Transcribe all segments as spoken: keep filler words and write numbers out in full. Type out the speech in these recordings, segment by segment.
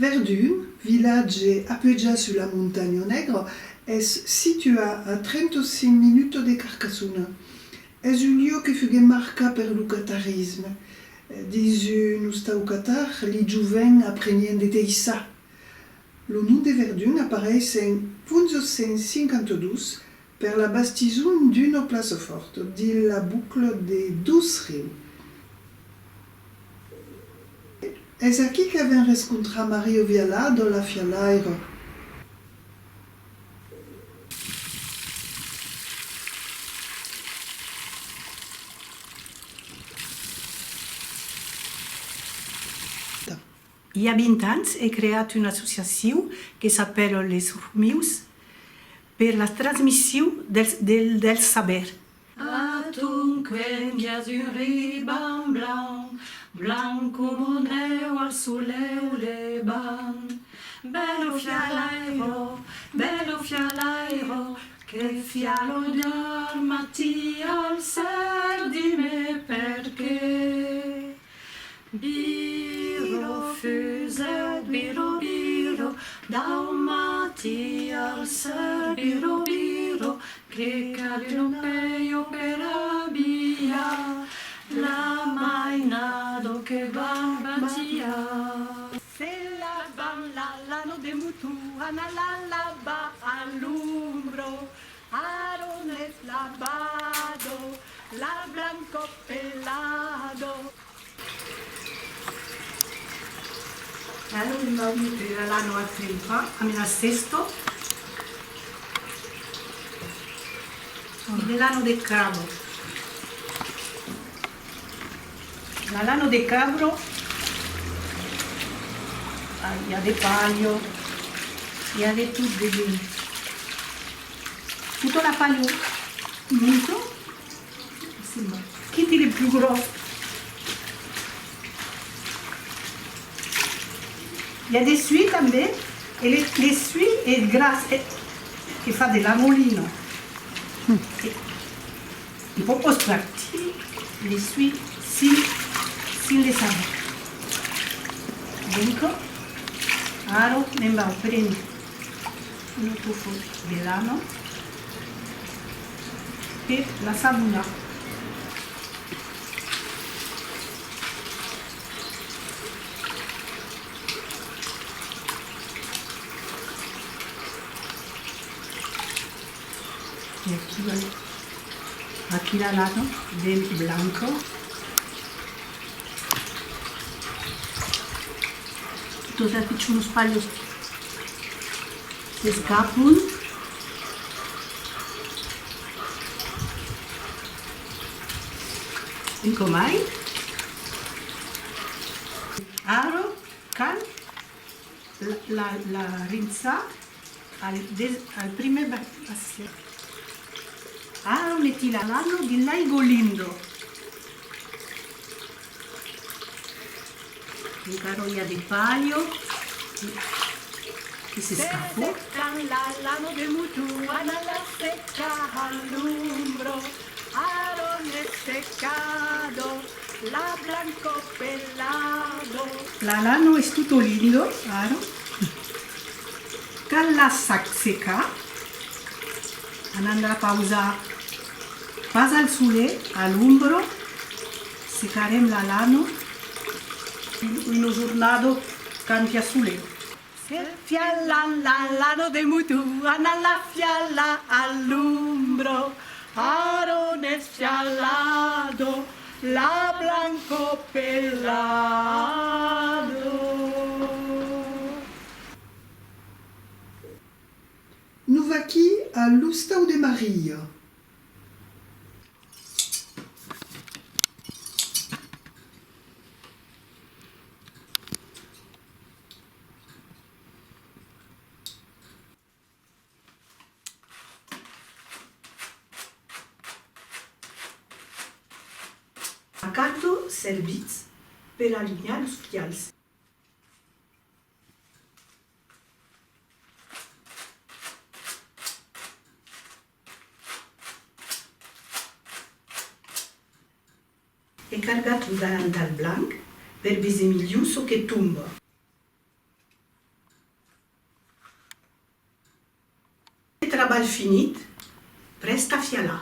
Verdun, vilatge apujat sus la Montanha Negra, es situat a trenta-cinc minutas de Carcassona. Es un luòc que fuguèt marcat per lo catarisme. Dins un ostau catar, li jovents aprenián de teissar. Lo nom de Verdun apareis en onze cent cinquanta-dos per la bastison d'una plaça fòrta dins la bocla de Dos Rius. Es aquí qu'avèm rescontrat Maria Vialada, la fialaira. I a vint ans, ai creat una associacion que s'apèla Les Romius per la transmission del, del, del saber. A Tonquèn i a un riban blanc, blanc coma nèu al solèu levant. Bèla fialaira, bèla fialaira, que fiala ogni matin al ser, di-me perqué. Vira, fusèu, vira, vira, dau matin al ser, vira, vira, que cal una pèia per abilhar la mainada que va batilhar. Se lavam la lana de moton, anam la lavar a l'ombra, ara n'es lavada, la blanca pelada. Ara, li vau metre la lana a trempar amb la cèsta. De lana de craba. La lana de craba, ah, i a de palha, i a de tot dedins. Tota la palha monta. Quin es le plus gros? I a de suís tanben, e le, le suís es gras, e, que fa de la molina. E, e pòt partir le suís sin, sin le saber. Donc, ara me'n vau prene una cofa de lana per la sabonar. E aquí, aquí la lana ben blanca. Totes las pichonas palhas s'escapan. Un còp mai. Ara cal la, la, la rinçar al, al primièr basièr. Ara meti la lana dins l'aiga linda. Encara i a de palha que s'escapa. Se secam la lana de moton, anam la secar a l'ombra. Ara n'es secada la blanca pelada. La lana es tota linda, ara. Cal la sac secar. Anam la pausar pas al solet, a l'ombra. Secarem la lana. Una jornada quand i a solet. Se fialam la lana de moton, anam la fialar a l'ombra. Ara n'es fialada la blanca pelada. Nos vaquí a l'ostau de Maria. La carta servís per alunhar los frials. E cargar lo davantal blanc per veser milhor çò que tomba. Finit, prèst a fialar.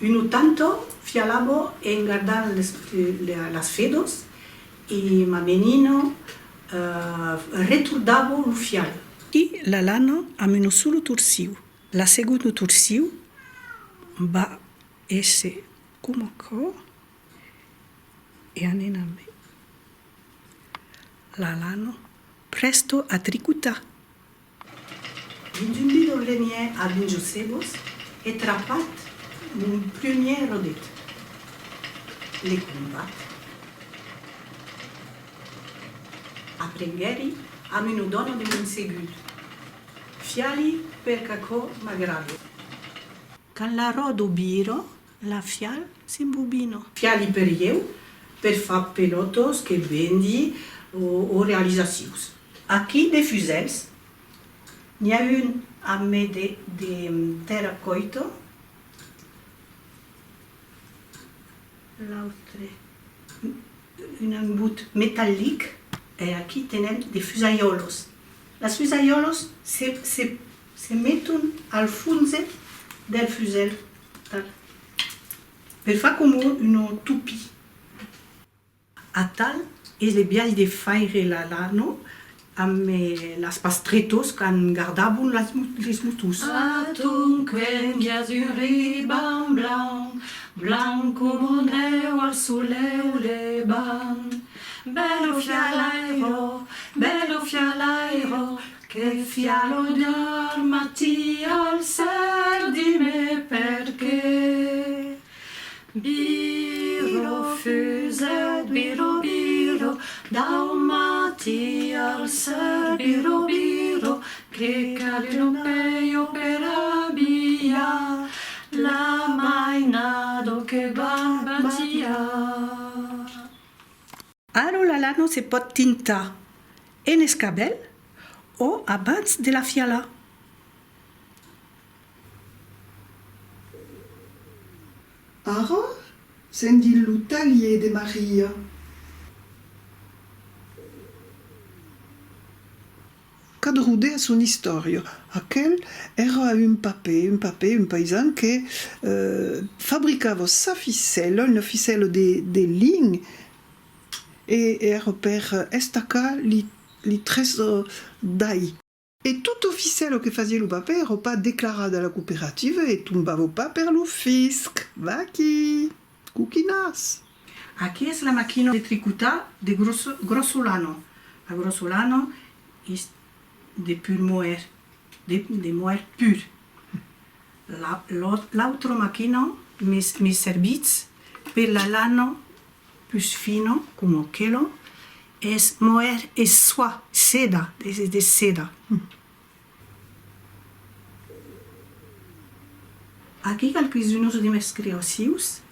Una tanta fialava en gardant les, la, las fedas e ma menina, eh, retordava lo fial. E la lana amb una sola torcion. La segonda torcion va èsser coma aquò e anem amb la lana prèsta a tricotar. Dins un bidon lenièr a dotze cebas, ai trapat mon primièr rodet. L'ai crompat. Aprenguèri amb una dòna de Montsegur. Fiali per qu'aquò m'agrada. Quand la ròda vira, la fial s'embobina. Fiali per ieu, per far pelòtas que vendi o, o realizacions. Aquí de fusèls, n'i a un amb de, de terracòita, l'autre un embut metallic, e aquí tenem de fusalhòlas. Las fusalhòlas se, se, se meton al fons del fusèl, tal, per far coma una topia. Atal es le biais de faire la lana amb, eh, las pastretas quand gardavan las mo-, les motons. A ton cuènh i as un riban blanc, blanc coma nèu al solèu levant. Bèla fialaira, bèla fialaira, que fiala d'armatir al cèl, di-me perqué. Vira, fusèl, vira, vira, dau matin al ser, vira, vira, que cal una pèia per abilhar la mainada que va batilhar. Ara la lana se pòt tintar en escabèl o abans de la fialar. Ara, sèm dins lo talhièr de Maria. Cada rodet a son istòria. Aquel èra un papè, un papè, un païsan que, eh, fabricava sa ficèla, una ficèla de, de lin, e èra per estacar li, li tres, eh, d'ai. E tota ficèla que fasiá lo papè èra pas declarada a la cooperativa e tombava pas per lo fisc. Vaquí! Coquinàs! Aquí es la maquina de tricotar de gròssa, gròssa lana. La gròssa lana es de pur moèr, de, de moèr pur. La, l'au-, l'autra maquina me, me servís per la lana pus fina, coma aquela, es moèr e soie, seda, es de seda. Aquí qualques-unas de mes creacions,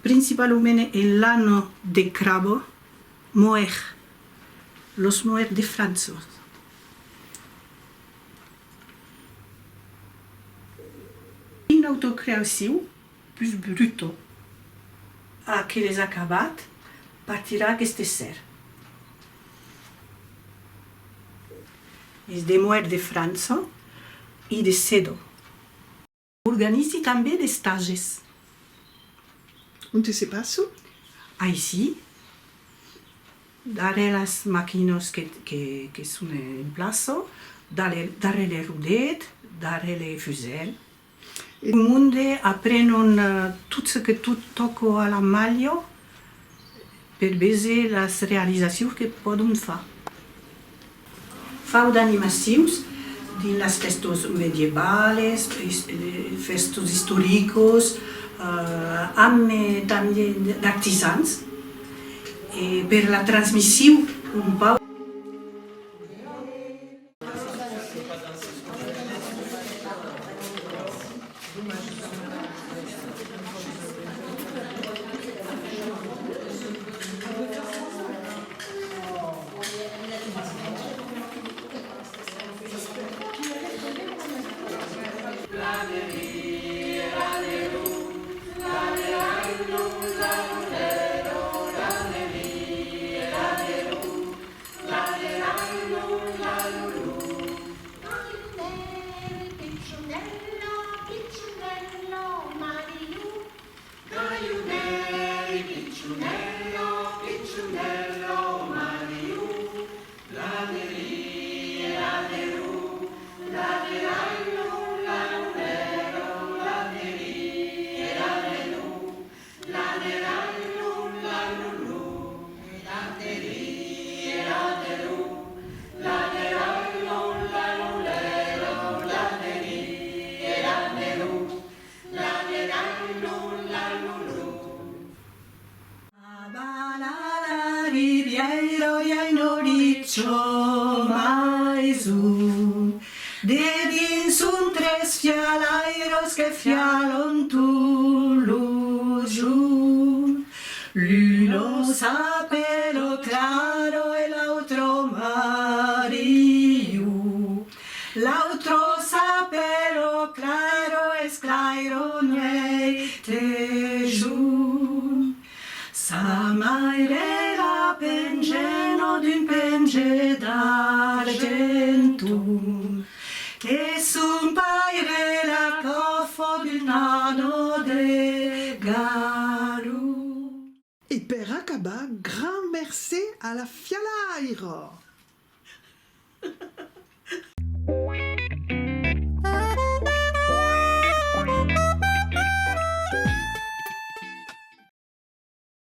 principalament en lana de craba, moèr, los moèr de França. Una autra creacion, pus bruta. Aquel es acabat, partirà aqueste ser. Es de moèr de França e de seda. Organizi tanben d'estages. Onte se passa? Aicí, darrèr las maquinas que, que, que son en plaça, darrèr, darrèr le rodet, darrèr le fusèl. E lo monde aprenon, eh, tot ce que tot tòca a la malha per véser las realizacions que pòdon far. Fau d'animacions dins las fèstas medievalas, is-, eh, fèstas istoricas, eh, amb, eh, tanben d'artisans, e per la transmission un pauc. Lello, picciunello Mariu, caiuneri, picciunello, picciunello Mariu, laderie, laderu, laderallu, lalulero, laderie, laderu, laderallu, lalulu, laderie, laderu, laderallu, lalulero, laderie, laderu, laderallu, lalulu. A bala la ribièira i a una richa maison. Dedins son tres fialairas que fialan tot lo jorn. L'una s'apèla Clara e l'autra Mariu. L'autra s'apèla Clara, esclaira nuèit e jorn. Sa maire la pengena d'un penge d'argenton, e son paire la còfa d'un anò de galon. E per acabar, grand mercé a la fialaira!